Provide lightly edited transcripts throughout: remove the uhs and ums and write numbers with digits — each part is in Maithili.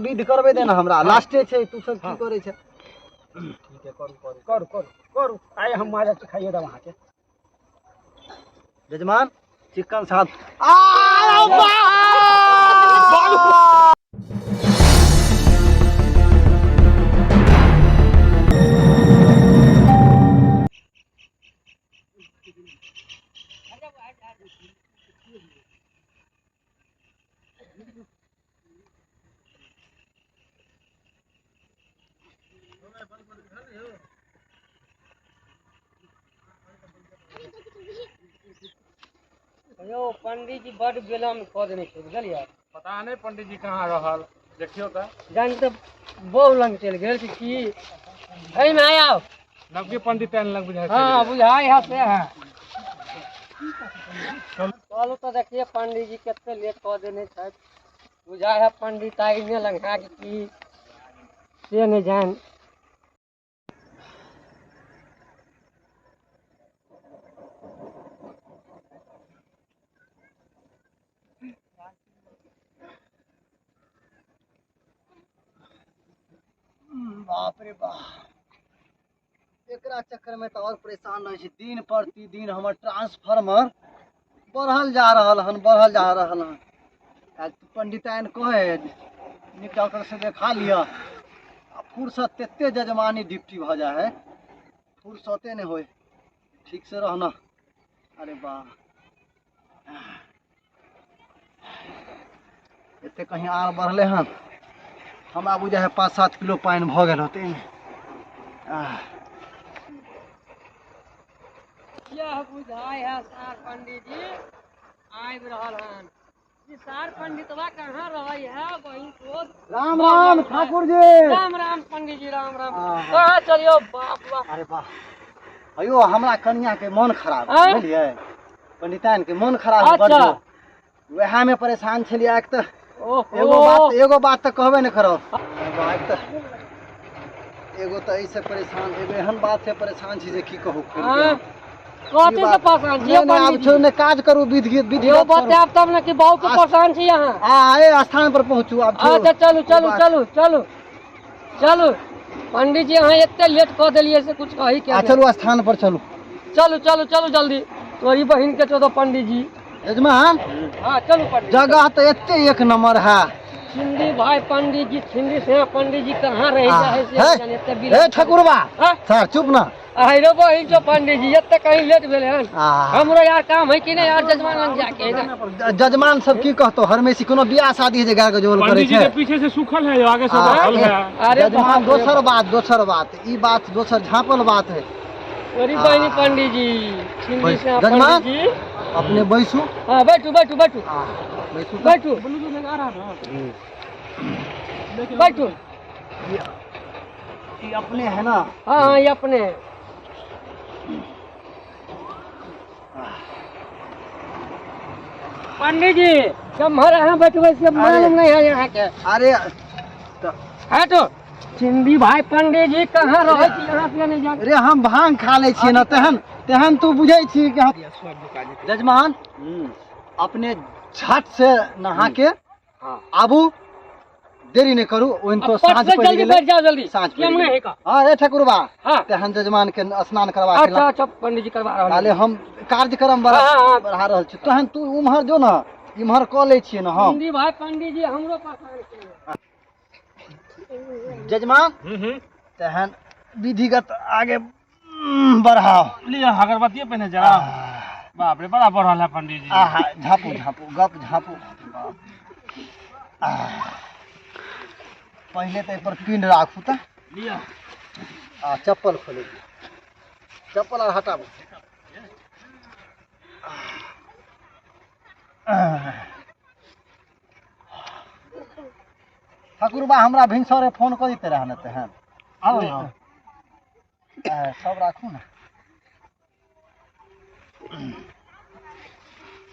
विध करबै दे ने हमरा लास्टे छै तू सब की करै छै। ठीक है, करू करू करू करू करू। आइ हम माजा खाइए देब अहाँके। यजमान चिकन साथ यौ पंडीजी बड विलम्ब कऽ देने छै, बुझलियै? पता नहि पंडीजी कहाँ रहल, देखियौ तऽ। जानि तऽ बहु लग चलि गेल कि की? एहिमे आउ। नवकी पंडित आयल लग बुझाइ। हँ, बुझाइ है से है। चलू तऽ देखिए पंडीजी कते लेट कऽ देने छथि। बुझाइ है पंडित आइ नहि लग है कि की, से नहि जानि। बाप रे बाप, एकरा चक्कर में तऽ और परेशान रहै छी। दिन प्रतिदिन हमर ट्रांसफार्मर बढ़ल जा रहल हन, बढ़ल जा रहल हन। आ पंडिताइन कहै नीक डॉक्टर से देखा लिअ। आ फुर्सत तेते जजमानी ड्यूटी भऽ जाइ है, फुर्सते नहि होइ ठीक से रहना। अरे वाह, एते कहीं आर बढ़ले हन। हमरा बुझाइ है 5-7 किलो पानि भऽ गेल होतै एहिमे। आह। यह बुझाइ है सार पंडीजी आबि रहल हन। ई सार पंडितवा कहाँ रहै है बहिन चोद? राम राम ठाकुर जी। राम राम पंडीजी, राम राम। आहा। कहाँ चलियो बाप बाप। अरे वाह, अयो हमरा कनिया के मन खराब है, आँय? बुझलियै? पंडिताइन के मन खराब है बड्ड। अच्छा। वएह में परेशान छलियै। एक तऽ ओहो। एगो बात तऽ कहबे नहि करब। एक तऽ एगो तऽ एहिसँ परेशान, एगो एहन बात से परेशान छी जे की कहू खोलि के। आँय? ई कथी से बात- परेशान छी नहि, नहि, आब पंडीजी? छोड़ू ने, काज करू, विधि विधि यो बतायब तब ने कि बहुत परेशान छी अहाँ। आ ए स्थान पर पहुँचू आब, छोड़ू। अच्छा चलू चलू। ई बात- चलू चलू चलू पंडीजी, अहाँ एते लेट कऽ देलियै से कुछ कही के आ नहि। चलू स्थान पर चलू। चलू चलू चलू जल्दी, तोरी बहिन के चौदह पंडीजी। यजमान। हाँ चलू पंडीजी। जगह तऽ एते एक नंबर है। छिंदी भाई पंडीजी, छिंदी से पंडीजी कहाँ रह जाए से हे, जाने एते हे विलम्ब। ठाकुरबा। हाँ? सर चुप ना। अरे बहिन चो पंडीजी, एते कहीं लेट भेल हन। आ हमरो यार काम है कि नहीं यार, जजमान लग जाके है ना। जजमान सब की कहतो, हरमेशी कोनो बियाह शादी है जे गाय के जोल करे पंडीजी छै। के पीछे से सूखल है, आगे से आ, बढ़ल है। अरे जजमान बाप रे। दोसर बात, दोसर बात, ई बात दोसर झाँपल बात है। तोरी बहिनी पंडीजी, छिंदी बैस। से जजमान? पंडीजी। अपने बैसू। हाँ बैठू बैठू बैठू। आ, बैसू तऽ। बैठू बैठू। ई अपने है ना? हाँ हाँ, ये अपने हैं। पंडित जी कम्हर अहाँ बैठबै से मालूम नहीं है यहाँ के। अरे तऽ हटो चिंदी भाई, पंडित जी कहाँ रहै छी यहाँ से नहीं जान। रे हम भांग खा लै छियै ने, तेहन तेहन तू बुझै छी कि हम जजमान अपने झट से नहा के आबू, देरी नहि करू। ओहिन तो पट साँझ से पड़ि जल्दी गेलै। बैठ जाओ जल्दी। साँझ पड़ि केम गेलै। नहीं है का? हाँ रे ठाकुरबा। हाँ। तेहन जजमान के स्नान करवा के अच्छा ला। अच्छा, पंडित जी करवा रहल। ताले हम कार्यक्रम बढ़ा हाँ, हाँ। बढ़ा रहल छी, तहन तू उम्हर जो ने, इम्हर कऽ लै छियै ने हम। चिंदी भाई पंडित जी हमरो पास आयल। जजमान तेहन विधिगत आगे बढ़ाओ। लिअ अगरबत्ती पहिने जरा। बाप रे, बड़ा बढ़ल है पंडीजी। आहा, झापू झापू गप झापू। आह। पहिले तऽ एहिपर पिंड राखू तऽ। लिअ। आ चप्पल खोले दियौ, चप्पल आर हटाबू। ठाकुरबा हमरा भिनसरे फोन कऽ दिते रहए ने तेहन। आउ ने। सब राखू ने,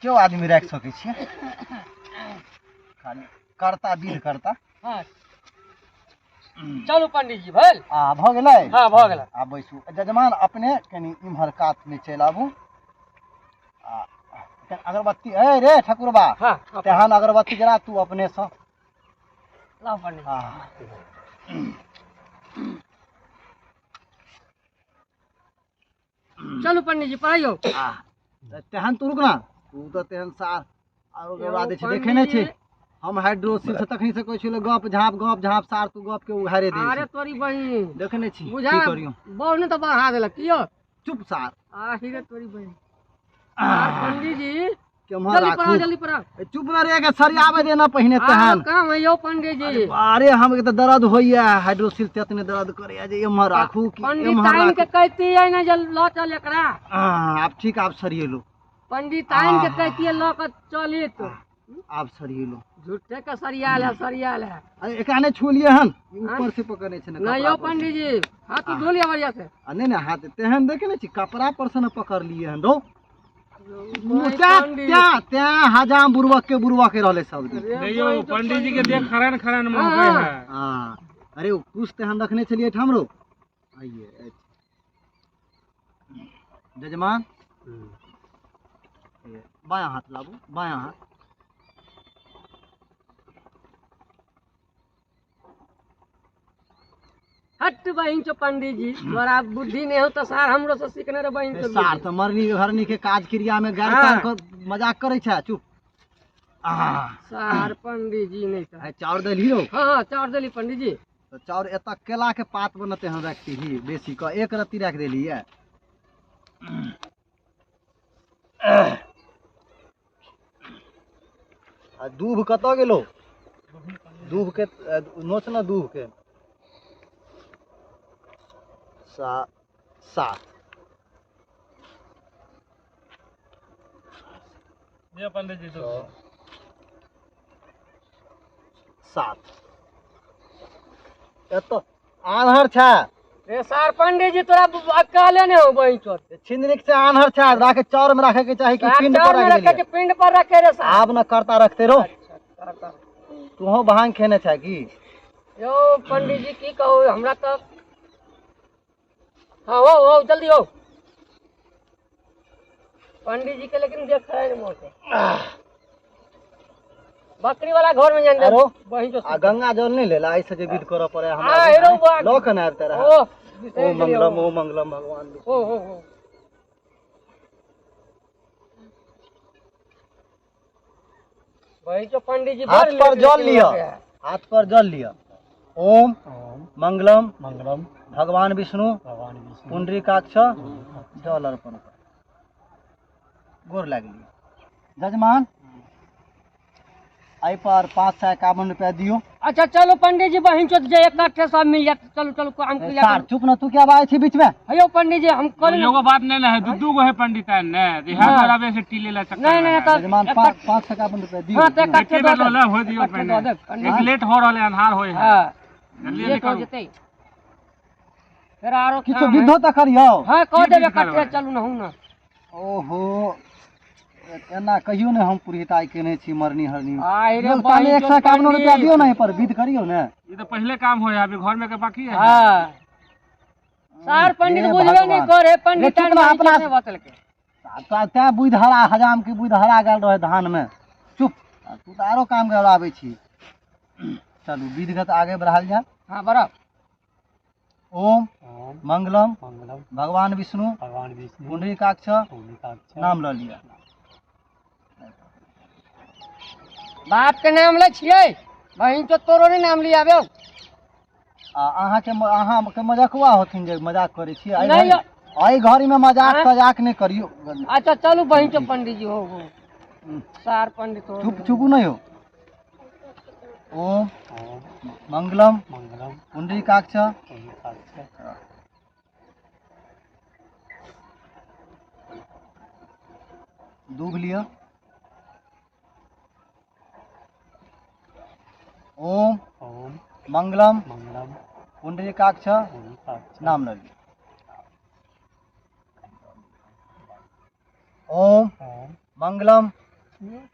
केओ आदमी राखि सकै छियै, खाली करता विध करता। हाँ चलू पंडित जी, भेल। आ भऽ गेलै। हाँ भऽ गेलै। आ बैसू जजमान, अपने कनि इम्हर कातमे चलि आबू। आ अगरबत्ती, ए रे ठाकुरबा। हाँ हाँ। तेहन अगरबत्ती जरा तू अपनेसँ। लाओ पंडित। हाँ। चलू पंडित जी पढ़ाइयो। आ, तऽ तेहन तू रुक ना, तू तऽ तेहन सार आरो गड़बड़ा दै छै, देखै नहि छै। हम हाइड्रोसिल से तखनी से कहै छियै गप झाँप गप झाँप, सार तू गप के उघारे दै अरे छै। तोरी बहिन। देखै नहि छी बुझा की करियौ। बहु ने तऽ बढ़ा देलक की यौ। चुप सार। आही रे तोरी बहिन। आर पंडित जी केम्हर जल्दी राखू? पढ़ाओ, जल्दी पढ़ाओ। ए, चुप ना रे, के सरियाबे देना पहिने। आरो तेहन काम है यौ पंडित जी? अरे हम के तऽ दर्द होइया, हाइड्रोसिल से एतने दर्द करैया जे एम्हर राखू कि पंडित एम्हर आइन के राखू। कहती है ना जे लऽ चल एकरा। आ, आब ठीक, आब सरियेलो। पंडित आइन के आह। कहती है लऽ कऽ चली तो। आब सरियेलो। झूठे के सरियाल है, सरियाल है। अरे एकरा नहि छुलिए हन, ई ऊपर से पकड़ने छै ने नहीं कपड़ा यौ पर से। पंडित जी, हाथ धो लिया बढ़िया से। आ नहि नहि, हाथ तेहन देखे नहि छी, कपड़ा पर से ने पकड़लिए हन रौ। भाई त्या पंडित। त्या त्या हजाम बुड़बक के बुड़बक के रहले सब दिन। अरे देखियौ भाई तो पंडित जी के देख खरन खरन हाँ, महकै हाँ। है। हाँ, अरे ओ कुश तेहन रखने छलियै एहिठाम रौ। आइए जजमान, बायाँ हाथ लाबू, बायाँ हाथ। हट बहिन चो पंडित जी, तोरा बुद्धि नहीं हो तो सार हमरो से सीखने रे बहिन चो। सार तऽ मरनी घरनी के काज क्रिया में गारि हाँ। तार के मजाक करै छै, चुप। आ सार पंडित जी नहीं तो आइ चाउर देलही रौ? हाँ हाँ, चाउर देली पंडित जी। तऽ चाउर एतऽ केला के पात बनते हम रखती ही बेसी कऽ एक रत्ती राखि देली है। आ दूभ कतऽ गेलो? दूभ के नोच न दूभ के। सात। ये पंडित जी तो 7। एतऽ आन्हर छै। रे सार पंडित जी, तोरा अक्कले नहीं हो बहिन चोत। छिंदनिक से आन्हर छै, राखे चाउर में राखे के चाही कि सार पिंड पर चाउर में राखि रखे देलियै? के पिंड पर रखे रे सार। आब न करता रखते रहो। अच्छा, करता। तुहो भांग खेने छै की? यो पंडित जी की कहू हमरा तो। हाँ हो हो जल्दी हो पंडित जी के, लेकिन देख रहे हैं मोटे बकरी वाला घर में जान दे। अरो? बहिन जो आ गंगा जल नहीं लेला ऐसे जे विध करऽ पड़े हमरा? हाँ, हेरो बा- लऽ के ने आबिते रहे। ओ ओ मंगलम, ओ मंगलम भगवान विष्णु। ओ हो हो वही जो पंडित जी हाथ बड़ पर लेट जल लेट लिअ। हो गया। हाथ पर जल लिअ। ओम मंगलम मंगलम भगवान विष्णु भगवान विष्णु पुंडरीकाक्ष जल अर्पण कर। गोर लागली जजमान, एहि पर 551 रुपया दियौ। अच्छा चलो पंडित जी, बहिन चोत जे एक अट्ठे सब मिल जात। चलो चलो, काम ए, क्रिया सार चुप न, तू क्या बाजै छी बीच में? हयो पंडित जी, हम कर एगो बात नहीं ना है, दू दू गो है पंडित है ने यहाँ हाँ। बराबर से टीले ला चक्कर नहीं नहीं में। तो जजमान, 551 रुपया दियौ। हाँ, तो एक दियौ। अट्ठे एके दऽ बेर देब। लऽ हो दियौ एक अट्ठे पहिने। दऽ देब, पंडित एक लेट हो रहल है, अन्हार होय है। हाँ जल्दी लेट हो करू। जेतै फिर आरो किछु काम है। विधो तऽ करियौ। हाँ कह की देब विध एक अट्ठे। करबै? चलू ना हूँ ना। ओहो, एना कहियो ने हम पुरोहिताइ केने छी मरनी हरनी। आहि रे यौ, ताले बहिन 151 चोत रुपया दियौ ने, पंडित। एहि पर विध करियौ ने। ई तो पहले काम होय है, अभी घर में के बाकी है। हाँ सार पंडित हे बुझबे नहीं भगवान। करे पंडित रे चुप ना, अपना- नहीं बतल के। तैं बुधि हरा हजाम के बुधि हरा गेल रहे धान में। चुप, आ तू तऽ आरो काम गड़ाबै छी। चलू विधिगत आगे बढ़ायल जाय। हाँ बराबर। ओम मंगलम मंगलम भगवान विष्णु भगवान विष्णु पुंडरीकाक्ष पुंडरीकाक्ष नाम लऽ लिअ। बाप के नाम ले छियै बहिन चोत, तोरो नहीं नाम लियाबे। आ अहाँके अहाँके मजकुआ होथिन जे मजाक करै छियै एहि नहीं एहि घड़ी में मजाक आँय? तजाक नहि करियौ। अच्छा चलू बहिन चोत पंडित जी, हो हो सार पंडित हो। चुप, चुपू नहि हो। ओम मंगलम मंगलम पुंडरीकाक्ष पुंडरीकाक्ष दूभ लिअ। ओम ओम मंगलम मंगलम पुंडरीकाक्ष पुंडरीकाक्ष नाम लऽ लिअ। ओम ओम मंगलम।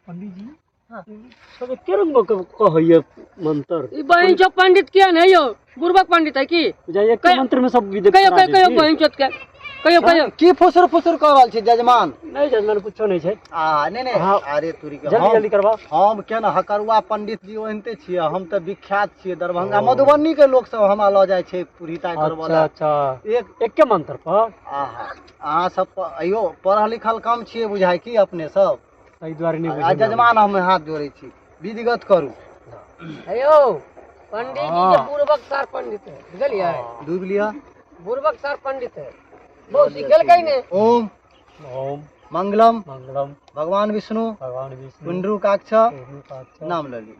पंडित जी सब एके रंग कहैया मंत्र। ई बहिन चोत पंडित किया नहीं हो? बुड़बक पंडित है की? बुझाइए एके कहियो- मंत्र में सब विध कहियो करा कहियो कहियो दै छी। बहिन चोत के। कहियो कहियो की फुसुर फुसुर कऽ रहल छी जजमान? नहि जजमान, कुछो नहि छै। आ नहि नहि, हाँ। अरे तुरी के जल्दी हम जल्दी करबाओ। हम के ने हकरुआ पंडित जी ओहनते छियै, हम तऽ विख्यात छियै। दरभंगा मधुबनी के लोक सब हमरा लऽ जाइ छै पुरहिता करबऽ अच्छा लए। अच्छा, एक एके मंत्र पर। आहा, अहाँ सब अयो पढ़ल लिखल कम छियै बुझाइ की अपने सब, एहि दुआरे नहि आ बुझल। जजमान, हम हाथ जोड़ै छी, विधिगत करू। हेयौ पंडित जी के बुड़बक सार पंडित है, बुझलियै? डूबि लिअ। बुड़बक सार पंडित है, बहुत सिखेलकै ने। ओम ओम मंगलम मंगलम भगवान विष्णु भगवान विष्णु पुंडरीकाक्ष पुंडरीकाक्ष। नाम लऽ लिअ।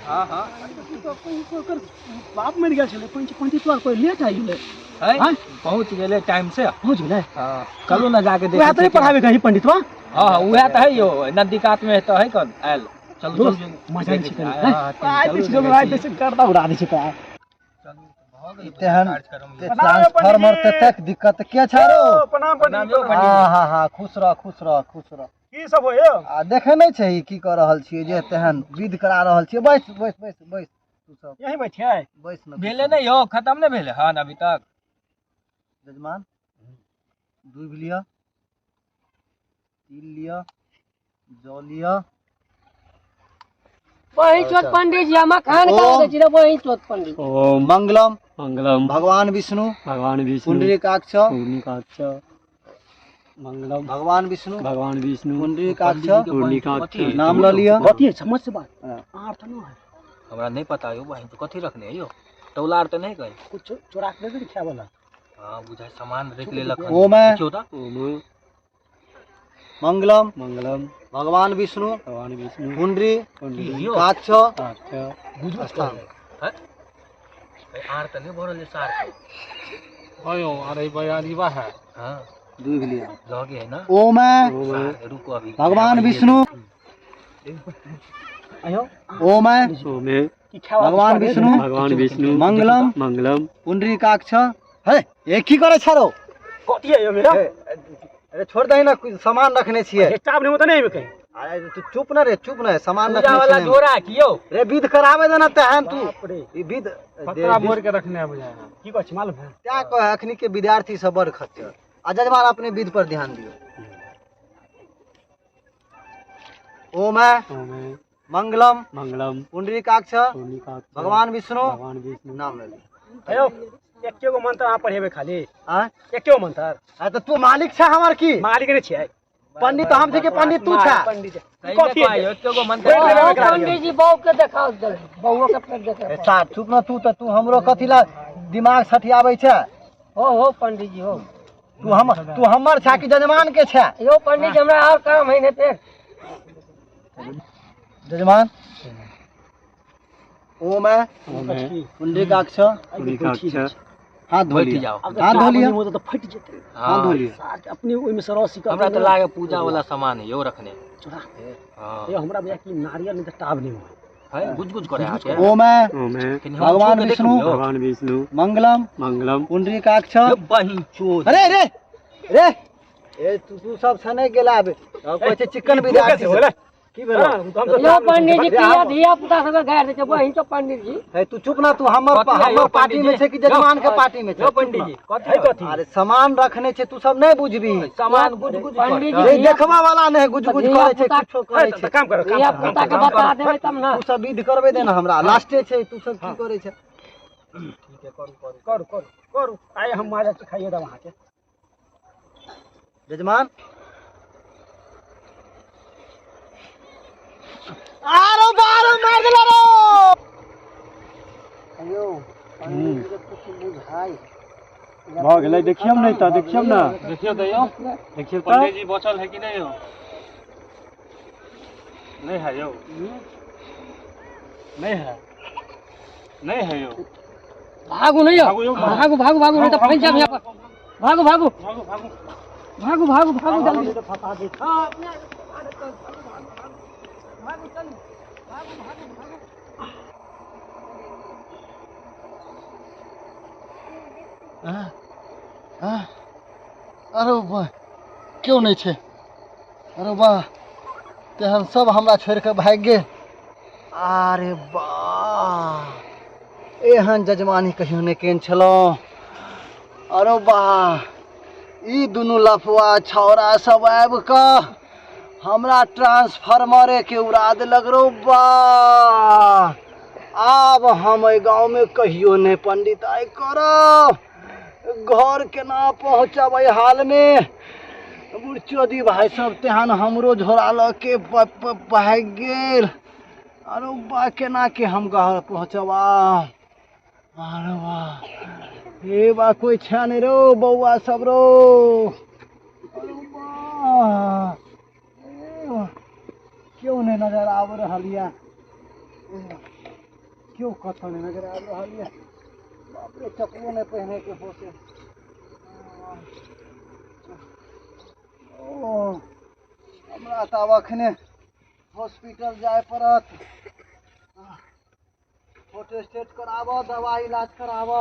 हाँ हाँ। बाप मरि गेल छलै, पंच पंडित कोई लेट आइ गेलै। है, पहुँच गेलै टाइम से। पहुँच गेलै। हाँ, चलू ने जाके वएह देखै तऽ छियै। पढ़ाबे कहीं पंडितवा। हाँ हाँ, उएह तऽ है यौ, नदी कात मे तऽ है कन आयल। चलू चलू, मजा देखै छै छी। कनि। हाँ, हाँ, आइ चलू, तऽ देखै आइ छी। तऽ गर्दा उड़ा दै छै तऽ। तेहन कार्यक्रम ते ट्रांसफार्मर ततेक दिक्कत के छै रो? प्रणाम प्रणाम पंडित। यौ हाँ पंडित। हाँ हाँ, खुश रह, खुश रह, खुश रह। की सब होय यौ? आ देखे नहि छै की कऽ रहल छियै जे तेहन विध करा रहल छियै? बैस बैस बैस बैस तू सब। यहीं बैठियै? बैस ने। भेलै नहि यौ, खतम नहि भेलै हन अभी तक। जजमान, दूबि लिअ, तिल लिअ, जौ लिअ। वही चोत पंडित जी, हम खान ओम। खा दै छी रे, वही चोत पंडित। ओम मंगलम मंगलम भगवान विष्णु भगवान विष्णु पुंडरीकाक्ष पुंडरीकाक्ष मंगलम भगवान विष्णु भगवान विष्णु पुंडरीकाक्ष पुंडरीकाक्ष। नाम लऽ लिअ। कथी है, समझ से बात आर तऽ नहि है। हमरा नहि पता यौ बहिन, कथी रखने है यौ? तौला आर तऽ नहि कही? कुछ चोरा के दे खाय वाला। हाँ, बुझाइ सामान रखि लेलक हन। ओम देखियौ तऽ। ओम मंगलम मंगलम भगवान विष्णु भगवान विष्णु पुंडरी की यौ? काक्ष काक्ष। स्थान। आर तऽ नहि भरल है सार के? हयो, अरे बयारीवा है। हाँ। दूबि लिअ। लगे है ना। ओम ओम सार, रुको अभी। भगवान विष्णु अयो। ओम ओम की खाय वाला? भगवान विष्णु भगवान विष्णु मंगलम मंगलम पुंडरीकाक्ष। हे, ये की करै छ रौ? कथी है यौ मेरा? हे, अरे छोड़ दही ना, कुछ सामान रखने छियै। हिसाब नहीं होता नहीं कहीं। अरे तू चुप न रे, चुप न, सामान पूजा रखने वाला छियै। जोड़ा की यौ? रे, विध कराबे दे ना तेहन तू। बाप रे। ई विध पतरा मोड़ के रखने है बुझाय। की कहै छी मालूम है? क्या कहे, अखनी के विद्यार्थी सब बड़ खच्चर। आ जजमान, अपने विध पर ध्यान दियौ। ओम ओम मंगलम मंगलम पुंडरीकाक्ष पुंडरीकाक्ष भगवान विष्णु भगवान विष्णु नाम ले लिअ। अयो, एके गो मंत्र अहाँ पढ़ेबै खाली? आँय? एके गो मंत्र। आ तऽ तू मालिक छ हमर की? मालिक नहि छियै। पंडित हम छी कि पंडित तू छ? पंडित सही कथी में कहै, एके गो मंत्र। बैठ हो एकरा। पंडित जी, बहू के देखाओ जल्दी, बहुओ के पेट देखे। ए साहब, चुप न तू तऽ, तू हमरो कथी ला दिमाग सठियाबै छ? हो हो पंडित जी हो। तू हमर छ कि जजमान के छ? यो पंडित जी, हमरा और काम है ने फेर। जजमान, ओम ओम पुंडरीकाक्ष पुंडरीकाक्ष। हाथ धो बैठ लिअ। जाओ। हाथ धो लिअ। तऽ फटि जेतै। हाथ धो लिअ। सार अपने ओहिमे से रस हमरा तऽ लागे पूजा वाला सामान है यौ रखने। चोरा। हाँ। ये हमरा बुझाय कि नारियल नहीं तऽ टाब नहीं होय। है, गुज गुज करे अहाँके। ओम ओम कनि हम भगवान छू के विष्णु। देखू यौ। भगवान विष्णु मंगलम मंगलम पुंडरीकाक्ष। यौ बहिन चोद। अरे रे रे, ए तू तू सब छने गेला आबे कहै छै चिकन विद्यार्थी होले। सब। की भेलो? यो पंडित जी, किया धिया पुता सब गारि दै छै, बहिन चो पंडित जी। हे, तू चुप ना, तू हमर कथी है यौ हमर पार्टी में पंडित छै कि जजमान के पार्टी में छै? यौ चुप पंडित ना। जी, कथी है है? कथी? अरे सामान रखने छै, तू सब नहीं बुझबी। सामान गुज गुज पंडित करतै। जी, रे, देखबा वाला नहीं, गुज गुज धिया करै छै, पुता- कुछो करै छै। तऽ काम करो, काम धिया करो। पुता के बता देबै तब ना। तू सब विध करबे दे ना हमरा, लास्टे छै, तू सब की करै छै? ठीक है, करू करू। करू करू करू, आइ हम माजा खाइए देब अहाँके। जजमान, आरो बारो मार देला रो। यो पंडित जी के कुछ बुझाइ भऽ गेलै, देखियौ नहि तऽ, देखियौ ने। देखियौ तऽ यौ। देखियौ तऽ। पंडित जी, बचल है कि नहि यौ? नहीं है यौ, नहीं है, नहीं है यौ। भागू नहीं हो। भागू यौ, भागू। भागू भागू भागू, नहीं तो फंस जाब यहाँ पर। भागू भागू भागू भागू भागू भागू भागू जल्दी। फंसा दै। हाँ, अपने भागू, चलू, भागू भागू भागू। अरे वाह, क्यों नहीं छे? अरे वाह, तेहन सब हमरा छोड़ि कऽ भागि गेल। अरे वाह, एहन जजमानी कहियो नहि केने छलहुँ। अरे वाह, ई दुनू लफुआ छौड़ा सब आबि कऽ हमरा ट्रांसफार्मरे के उड़ा देलक रौ बा। आब हम एहि गाँवमे कहियो नहि पंडिताइ करब। घर केना पहुँचब एहि हालमे? बुढ़चोदी भाइ सब तेहन हमरो झोरा लऽ के भागि गेल। अरे बा, केना के हम घर पहुँचब? आ अरे वाह, हे बा, कोइ छै नहि रौ बौआ सब रौ। अरे वाह, केओ नहि नजर आबि रहल यऽ, केओ कतौ नहि नजर आबि रहल यऽ। बाप रे, चप्पलो नहि पहिने के होश। ओ हमरा तऽ आब अखने हॉस्पिटल जाय पड़त, फोटो स्टेट कराबऽ, दवाइ इलाज कराबऽ।